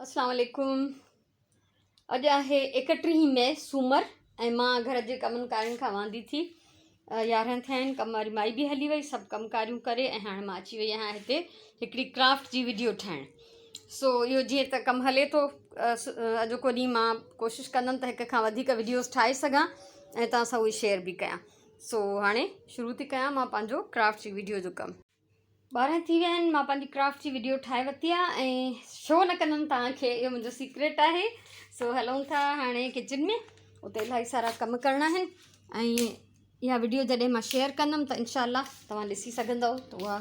اسلام عليڪم اڄ آهي ايڪٽيهين مئي سومر ۽ مان گهر جي ڪمن ڪارين کان واندي ٿي 11 ٿيا آهن ڪم واري مائي به هلي وئي سڀ ڪم ڪاريون ڪري ۽ هاڻي مان اچي وئي آهيان هتي هڪڙي ڪرافٽ جي وڊيو ٺاهڻ سو اهو جيئن ته ڪم هلي ٿو اڄوڪو ڏينهن مان ڪوشش ڪندم ته هڪ کان وڌيڪ وڊيوز ٺاهي سگهان ۽ توهان سان اهي شيئر به ڪيان سو هاڻي شروع ٿي ڪيان مان پنهنجو ڪرافٽ جي وڊيو جو ڪم. 12 ٿي ويا آهن مان پنهنجي ڪرافٽ جي وڊيو ٺاهي ورتي آهي ۽ شو نه ڪندم توهان کي اهو منهنجو سيڪريٽ آهي سو هلون ٿا هاڻي ڪچن ۾ اتي الاهي سارا ڪم ڪرڻا آهن ۽ اها وڊيو جڏهن مان شيئر ڪندم ته انشاء الله توهان ڏسي سگهندو ته اها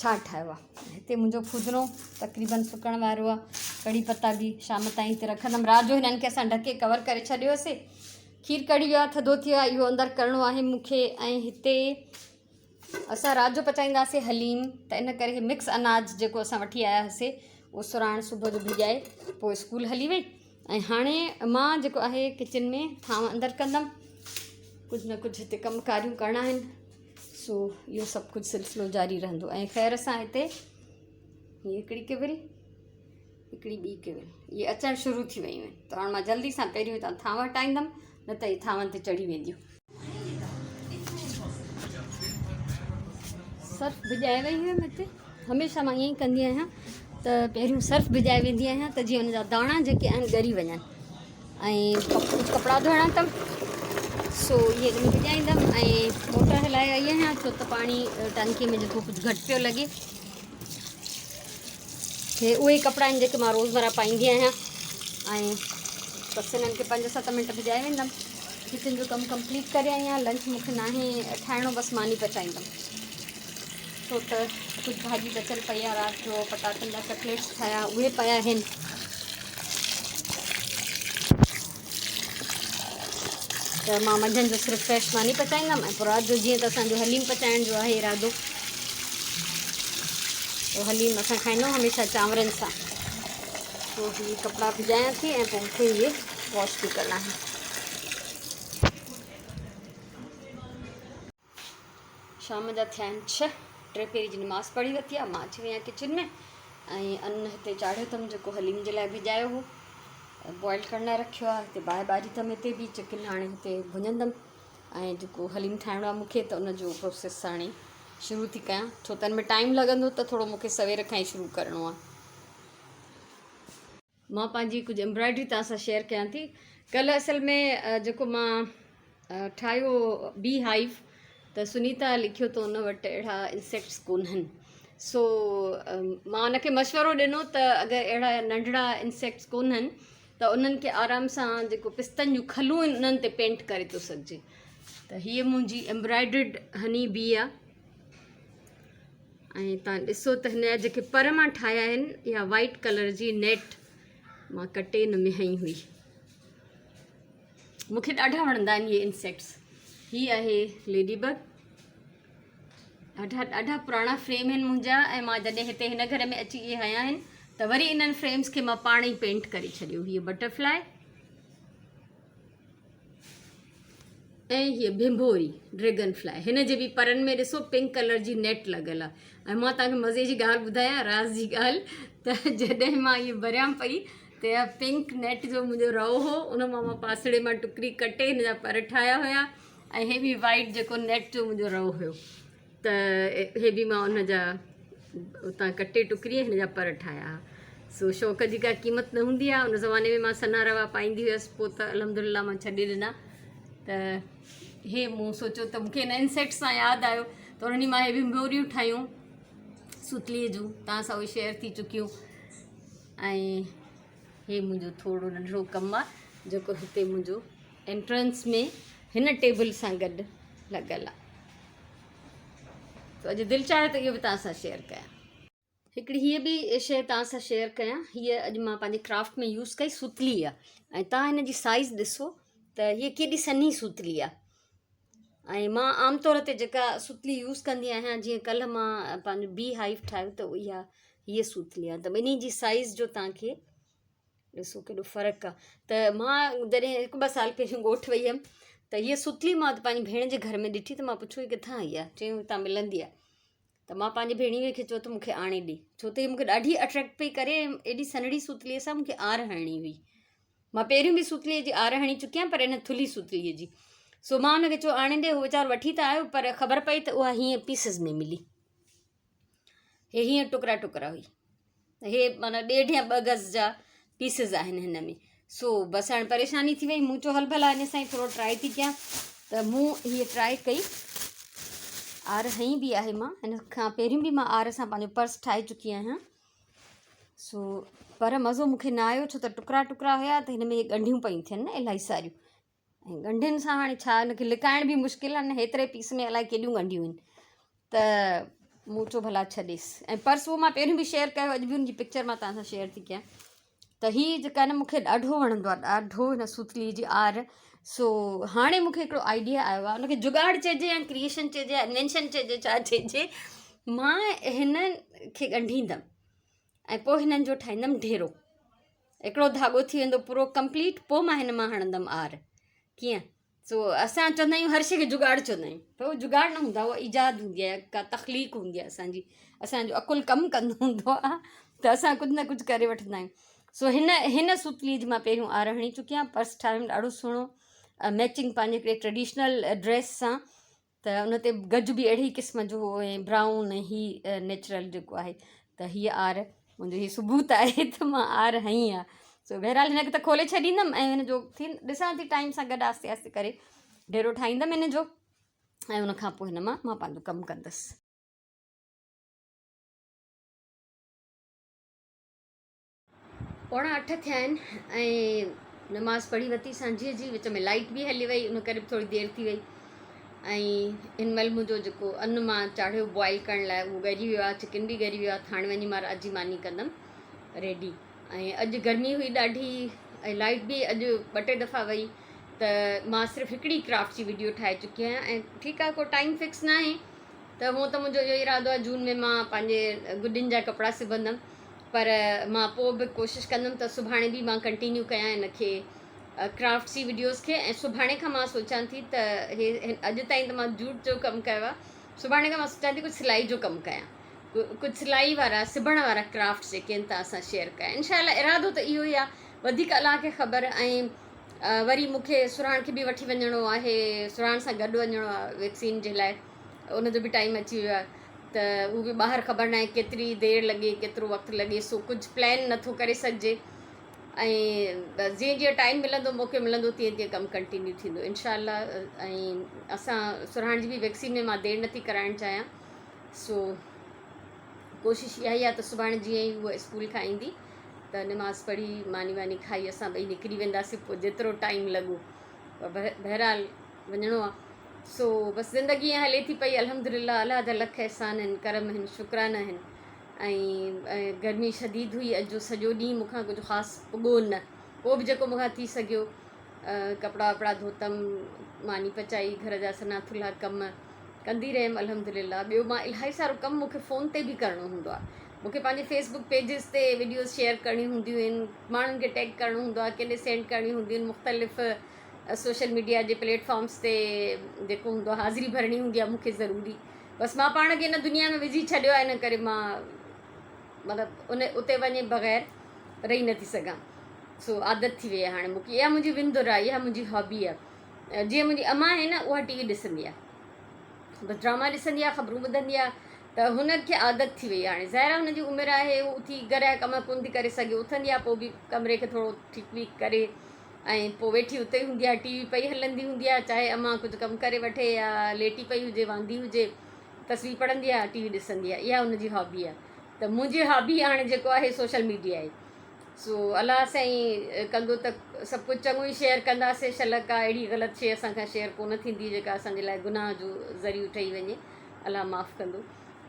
ڇا ٺاهيو آهي هتي منهنجو ڦودنو تقريبن سڪڻ وارو آهي ڪڙي پتا به شام تائين هتي رکندم رات جو هنن کي اسان ڍڪي ڪور ڪري ڇڏيوسي کير ڪڙهي ويو آهي ٿڌو ٿي ويو آهي اهو اندر ڪرڻو آهي مونکي ۽ هتي اسان رات جو پچائينداسي حليم ته ان ڪري هي مڪس اناج جيڪو اسان وٺي آيا هئاسي اهو سراڻ صبح جو ڀڄائي پوء اسڪول هلي وئي ۽ هاڻي مان جيڪو آهي ڪچن ۾ ٿانو اندر ڪندم ڪجهه نه ڪجهه هتي ڪم ڪاريون ڪرڻا آهن سو اهو سڀ ڪجهه سلسلو جاري رهندو ۽ خير سان هتي هي هڪڙي ڪيول هڪڙي ٻي ڪيول اهي اچڻ شروع ٿي ويون آهن ته هاڻي مان جلدي سان پهريون هتان ٿانو هٽائيندم نه ته اهي ٿانون تي چڙهي وينديون. سرف ڀڄائي وئي هيم هتي هميشه مان ائين ئي ڪندي آهيان ته پهريون سرف ڀڄائي ويندي آهيان ته جيئن ان جا داڻا جيڪي آهن ڳري وڃن ۽ ڪجهه ڪپڙا ڌوئڻا اٿم سو اهي ان ۾ ڀڄائيندم ۽ موٽر هلائي آئي آهيان ڇو ته پاڻي ٽنڪي ۾ جيڪو ڪجهه گهٽ پيو لڳي هي اهي ئي ڪپڙا آهن جيڪي مان روزمره پائيندي آهيان ۽ بس هنن کي پنج ست منٽ ڀڄائي ويندم. ڪچن جو ڪم ڪمپليٽ ڪري آئي آهيان. لنچ مون کي ناهي ٺاهڻو بس ماني پچائيندم ڇو ته ڪجهه ڀاڄي بچل پئي آهي رات جو پٽاٽن جا ڪٽليٽس ٺاهيا اهي پيا آهن. ته مان منجهند جو صرف فريش ماني پچائيندم ۽ پوء رات جو جيئن ته اسانجو حليم پچائڻ جو آهي ارادو تو حليم اسان کائيندا هميشه چانورن سان سو هي ڪپڙا ڀڄايان ٿي ۽ پوء مونکي اهي واش به ڪرڻا آهن. شام جا ٿيا آهن ڇهه، ٽي پهري جي نماز پڙهي ورتي آهي، مان اچي وئي آهيان ڪچن ۾ ۽ ان هتي چاڙهيو اٿم جيڪو حليم جي لاء ڀڄايو هو بوائل ڪرڻ لاء رکيو آهي هتي باهه ٻاري اٿم هتي به چڪن هاڻي هتي ڀڃندم ۽ جيڪو حليم ٺاهڻو آهي مونکي ته ان جو پروسيس هاڻي شروع ٿي ڪيان ڇو ته ان ۾ ٽائيم لڳندو ته ٿورو مونکي سوير کان ئي شروع ڪرڻو آهي. مان پنهنجي ڪجهه ايمبرائڊري توهان سان شيئر ڪيان ٿي ڪلهه اصل ۾ جيڪو مان ٺاهيو بي هائيو ته سنيتا لکيو ته ان وٽ اهڙا انسيڪٽس ڪونهن سو مان ان کي مشورو ڏنو ته اگر اهڙا ننڍڙا انسيڪٽس ڪونهن ته انهن کي آرام سان جيڪو پستن جون کلون آهن انهن تي پينٽ ڪري ٿو سگهجي ته هيء منهنجي ايمبرائڊرڊ هني بي آهي ۽ تان ڏسو ته هن جا جيڪي پر مان ٺاهيا آهن اها وائٽ ڪلر جي نيٽ مان ڪٽي هن ۾ هنئي هئي مونکي ڏاڍا وڻندا آهن اهي انسيڪٽس هي آهي ليڊي بگ ڏاڍا ڏاڍا پراڻا فريم آهن منهنجا ۽ مان جڏهن هتي هن گهر ۾ اچي اهي هنيا آهن ته وري انهن فريمز کي مان پاڻ ئي پينٽ ڪري ڇڏيو هي بٽرفلائي ۽ هيء ڀنڀوري، ڊريگن فلائي، هن جي به پرن ۾ ڏسو پنڪ ڪلر جي نيٽ لڳل آهي ۽ مان توهان کي مزي جي ڳالهه ٻڌايان راز جي ڳالهه ته جڏهن مان هيء ڀريان پئي ته اها پنڪ نيٽ جو منهنجو رئو هو ان مان مان پاسڙي مان ٽڪري ڪٽي هن جا پر ٺاهيا هيا ۽ هي به وائيٽ جيڪو نيٽ جو منهنجو رئو هيو ته هي به مان ان جا اتان ڪٽي ٽڪري هن جا پر ٺاهيا ها سو شوق جي ڪا قيمت نه هوندي آهي ان زماني ۾ مان سنها روا پائيندي هيس پوء ته الحمد لله مان ڇڏي ڏنا ته هي مون سوچيو ته مونکي هن انسيڪٽ سان ياد آيو ته انهن مان هي ڀنڀوريون ٺاهيون سوتلي جون تان سان اهي شيئر ٿي چڪيون ۽ هي منهنجو ٿورو ننڍڙو ڪم آهي جيڪو هتي منهنجو انٽرنس ۾ هن ٽيبل سان گڏ لڳل آهي تو اڄ دل چاهيو ته اهو به توهان سان شيئر ڪيان. هڪڙي هيء به شيء توهان سان شيئر ڪيان هيء اڄ مان پنهنجي ڪرافٽ ۾ يوز ڪئي سوتلي آهي ۽ توهان هن جي سائز ڏسو ته هيء ڪيڏي سنهي سوتلي آهي ۽ مان عام طور تي جيڪا سوتلي يوز ڪندي آهيان جيئن ڪلهه مان پنهنجو بي هائيو ٺاهيو ته اها هيء سوتلي آهي ته ٻنهي جي سائز جو توهان کي ڏسو ڪيڏو فرق آ ته مان جڏهن هڪ ٻه سال پهريون ڳوٺ وئي هيم ته هيء ستلي مان پنهنجي ڀيڻ جي گهر ۾ ڏٺي ته مان پڇيو هي ڪٿان آئي آ چيائين هتان ملندي آ ته مان پنهنجي ڀيڻيوي کي چيو ته مون کي آڻي ڏي ڇو ته هي مون کي ڏاڍي اٽريڪٽ پئي ڪري ۽ ايڏي سنهڙي سوتليء سان مون کي آر هڻڻي هئي. مان پهريون به سوتليء جي آر هڻي چڪي آهيان پر ان ٿلهي سوتليء جي. سو مان ان کي چيو آڻي ڏي، هو ويچارو وٺي ته آيو پر خبر پئي ته اها هيئن پيسز ۾ ملي. هي هيئن ٽڪرا ٽڪرا هئي. هي معنيٰ ڏيڍ يا ٻه گز جا پيسز آهن هن ۾. سو بس هاڻي پريشاني ٿي وئي. مون چيو هل ڀلا هن سان ئي ٿورو ٽرائي ٿي ڪيان ته مون هيء ٽرائي ڪئي. آر هنئي به آهي مان هن کان پهريون به مان آر سان پنهنجو پرس ٺاهي چڪي آهيان. سو پر مزو مون کي نه آيو ڇو ته ٽڪرا ٽڪرا هيا ته هن ۾ ڳنڍيون پيون ٿين نه الاهي ساريون ۽ ڳنڍين سان هاڻي ڇا هن کي لڪائڻ به مشڪل آهي نه هيتري پيس ۾ الائي ڪيڏيون ڳنڍيون آهن ته مون چيو ڀلا ڇڏيس ۽ پرس اهو مان پهريون به شيئر ڪيو اڄ به ان جي پڪچر مان توهان سان شيئر ٿي ڪيان ته هي جيڪا نه مون کي ڏاڍو وڻندو آهي ڏاڍو هن سوتلي جي آر سو هاڻي مون کي هڪڙو آئيڊيا آيو آهي ان کي جگاڙ چئجي يا ڪريئيشن چئجي يا انوينشن چئجي ڇا چئجي مان هن کي ڳنڍيندم ۽ پوء هنن جو ٺاهيندم ڍيرو هڪڙو ڌاڳو ٿي ويندو پورو ڪمپليٽ پوء مان هن مان هڻندم آر ڪيئن سو اسان چوندا آهيون هر شيء کي جگاڙ چوندا آهيون پر اهو جگاڙ نه هوندو آهي اها ايجاد هوندي آهي ڪا تخليق هوندي آهي اسانجي اسانجو عقل ڪم ڪندو هوندو آهي ته اسان ڪجهه نه ڪجهه ڪري وٺندا آهيون سو هن هن سوتلي جي مان پهريون آر هڻي چڪي آهيان پرس ٺاهيم ڏاڍو سهڻو ميچنگ پنهنجي هڪڙي ٽريڊيشنل ڊريس سان ته ان تي گج به اهڙي قسم جو هو ۽ برائون ۽ هي نيچرل جيڪو آهي ته هيء آر منهنجو هي ثبوت آهي ته مان آر هنئي آهي سو بهرحال هن کي ته کولي ڇڏيندم ۽ هن جو ٿي ڏسان ٿي ٽائيم سان گڏ آهستي آهستي ڪري ڍيرو ٺاهيندم هن جو ۽ ان کان پوء هن مان مان پنهنجو ڪم ڪندس. پوڻا اٺ ٿيا آهن ۽ نماز پڙهي ورتي سانجهيء جي وچ ۾ لائيٽ به هلي وئي ان ڪري به ٿوري دير ٿي وئي ۽ هن مهل منهنجو جيڪو ان مان چاڙهيو بوائل ڪرڻ لاء اهو ڳري ويو آهي چڪن به ڳري ويو آهي هاڻي وڃي مان رات جي ماني ڪندم ريڊي ۽ اڄ گرمي هئي ڏاڍي ۽ لائيٽ به اڄ ٻه ٽي دفعا وئي ته مان صرف هڪڙي ڪرافٽ جي وڊيو ٺاهي چڪي آهيان ۽ ٺيڪ آهي ڪو ٽائيم فڪس ناهي ته هونء ته منهنجو اهو ارادو آهي جون ۾ مان پنهنجي گڏين جا ڪپڙا سبندم پر مان پوء به ڪوشش ڪندم ته سڀاڻي به مان ڪنٽينيو ڪيان ان کي ڪرافٽس جي وڊيوز کي ۽ سڀاڻي کان مان سوچان ٿي ته هي اڄ تائين ته مان جوٽ جو ڪم ڪيو آهي سڀاڻي کان مان سوچان ٿي ڪجهه سلائي جو ڪم ڪيان ڪجهه سلائي وارا سبڻ وارا ڪرافٽس جيڪي آهن توهان سان شيئر ڪيان انشاء الله ارادو ته اهو ئي آهي وڌيڪ الله کي خبر ۽ وري مون کي سرهاڻ کي به وٺي وڃڻو آهي سرهاڻ سان گڏ وڃڻو آهي ويڪسين جي لاء ان جو به ٽائيم اچي ويو آهي ته اهو به ٻاهر خبر ناهي ڪيتري دير لڳي ڪيترو وقت لڳي سو ڪجهه پلان نٿو ڪري سگهجي ۽ جيئن جيئن ٽائيم ملندو موقعو ملندو تيئن تيئن ڪم ڪنٽينيو ٿيندو انشاء الله ۽ اسان سرهاڻ جي به ويڪسين ۾ مان دير نٿي ڪرائڻ چاهيان سو ڪوشش اها ئي آهي ته سڀاڻي جيئن ئي هوء اسڪول کان ايندي ته نماز پڙهي ماني واني کائي اسان ٻئي نڪري وينداسين پوء جيترو ٽائيم لڳو بهرحال وڃڻو آ سو بس زندگي ائين هلي ٿي پئي الحمدلله الله جا لک احسان آهن ڪرم آهن شڪرانا آهن ۽ گرمي شديد هئي اڄ جو سڄو ڏينهن مون کان ڪجهه خاص پڳو نه پوء به جيڪو مون کان ٿي سگهيو ڪپڙا وپڙا ڌوتم ماني پچائي گهر جا سنا ٿلها ڪم ڪندي رهيم الحمدلله ٻيو مان الاهي سارو ڪم مون کي فون تي به ڪرڻو هوندو آهي مون کي پنهنجي فيس بڪ پيجز تي وڊيوز شيئر ڪرڻيون هونديون آهن ماڻهن کي ٽيگ ڪرڻو هوندو آهي ڪنهن ڏي سينڊ ڪرڻيون هونديون آهن مختلف سوشل ميڊيا جي پليٽ فارمس تي جيڪو هوندو آهي حاضري ڀرڻي هوندي آهي مون کي ضروري بس مان پاڻ کي ان دنيا ۾ وجهي ڇڏيو آهي ان ڪري مان مطلب ان اتي وڃي بغير رهي نٿي سگهان سو عادت ٿي وئي آهي هاڻي مونکي اها منهنجي وندر آهي اها منهنجي هابي آهي جيئن منهنجي امان آهي نه اها ٽي وي ڏسندي آهي بس ڊراما ڏسندي آهي خبرون ٻڌندي آهي ته هن کي عادت ٿي وئي هاڻي ظاهر آهي هن جي عمر آهي هو اٿي گهر جا ڪم ڪونه ٿي ڪري سگهي اٿندي آهي پوء به ڪمري کي ٿورو ٺيڪ ويڪ ڪري ۽ پوء ويٺي اتي ئي هوندي آهي ٽي وي پئي هلندي هوندي آهي چاهي امان ڪجهه ڪم ڪري وٺي يا ليٽي پئي هجي واندي هجي تسبيح پڙهندي آهي ٽي وي ڏسندي آهي اها هن جي هابي آهي ته منهنجي هابي هاڻي جيڪو آهي سوشل ميڊيا آهي سو الله سائين ڪندو ته سڀ ڪجهه چڱو ئي شيئر ڪنداسين شل ڪا اهڙي غلط شيء اسان کان شيئر ڪونه ٿيندي جيڪا اسان جي لاء گناهه جو ذريعو ٺهي وڃي الله معاف ڪندو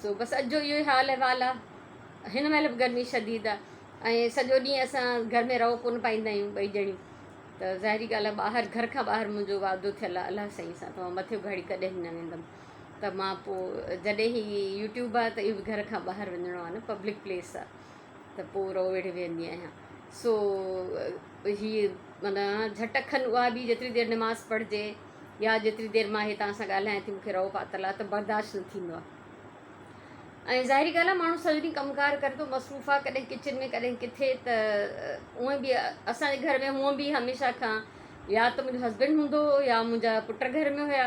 سو بس اڄ جو اهو ئي حال احوال آهي هن مهل به گرمي شديد آهي ۽ سڄو ڏينهن اسان گهر ۾ رئو ڪونه پائيندا آهيون ٻئي ڄڻيون ته ظاهري ڳالهه آهي ٻاهر گهر کان ٻاهر منهنجو وعدو ٿيل آهي الله سائين سان ته مان مٿي اگهاڙي ڪڏهن نه ويندم ته مان پوء جڏهن هي يوٽيوب آهي ته اهو به گهر کان ٻاهر وڃڻو آهي نه پبلڪ پليس آهي ته پوء رئو ويڙهي ويهندي آهيان سو هي معنيٰ جهٽ کن اها به جيتري دير نماز پڙهجي يا جيتري دير مان هي توهان سان ڳالهايان ٿي مون کي رئو پاتل آهي ته برداشت نه ٿيندو آهي. ۽ ظاهري ڳالهه آهي ماڻهو سڄو ڏينهن ڪم ڪار ڪري ٿو مصروف آهي ڪڏهن ڪچن ۾ ڪڏهن ڪٿي ته هونئن به اسان جي گهر ۾ هونئن به هميشه کان يا ته منهنجو هسبينڊ هوندو هو يا منهنجا پٽ گهر ۾ هيا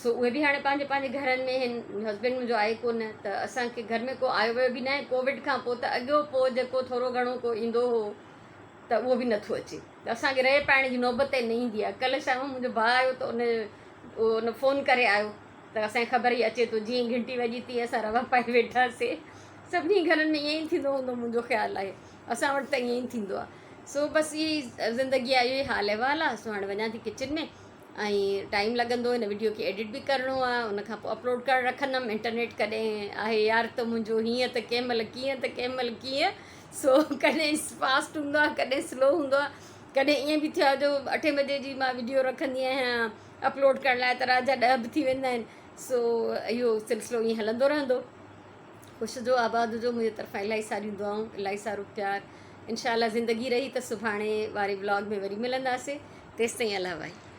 سو اهي به هاڻي پنهنجي پنهنجي گهرن ۾ آهن هسبينڊ منهنجو آهي ڪونه ته اسان کي گهر ۾ ڪو آيو ويو به ناهي ڪووڊ کان پوء ته اڳيو پوء جيڪو ٿورو گهڻو ڪو ايندو هو ته اهو به نٿو اچي ته اسان کي رئي پائڻ جي نوبت ئي نه ايندي آهي ڪلهه شام منهنجو ڀاء آيو ته ان ان فون ڪري آيو ته اسان کي خبر هئي اچي ٿو جيئن گهنٽي وڄي تيئن اسان روا پائي ويٺاسي سڀني گهرن ۾ ائين ئي ٿيندو هوندو منهنجو خيال آهي اسان وٽ ته ائين ئي ٿيندو آهي سو بس اهي ئي زندگي آهي اهو ئي حال احوال آهي سو هاڻي وڃان ٿي ڪچن ۾ ۽ ٽائيم لڳندو هن وڊيو کي ايڊٽ به ڪرڻو آهي ان کان پوء اپلوڊ ڪرڻ رکندم انٽرنيٽ ڪڏهن آهي يار ته منهنجو هيئن ته ڪنهن مهل ڪيئن ته ڪنهن مهل ڪيئن سو ڪڏهن فاسٽ هوندو آهي ڪڏهن سلو هوندو آهي ڪڏهن ائين به ٿيو آهي جو اٺين بجي جي مان وڊيو رکندي آهيان اپلوڊ ڪرڻ لاء ته رات جا ڏهه به ٿي ويندا آهن سو اهو سلسلو ائين هلندو رهندو خوش هجو آباد هجو منهنجي طرفان الاهي ساريون دعائون الاهي سارو پيار انشاء الله زندگي رهي ته سڀاڻي واري ولاگ ۾ وري ملنداسي تيستائين الله واهي.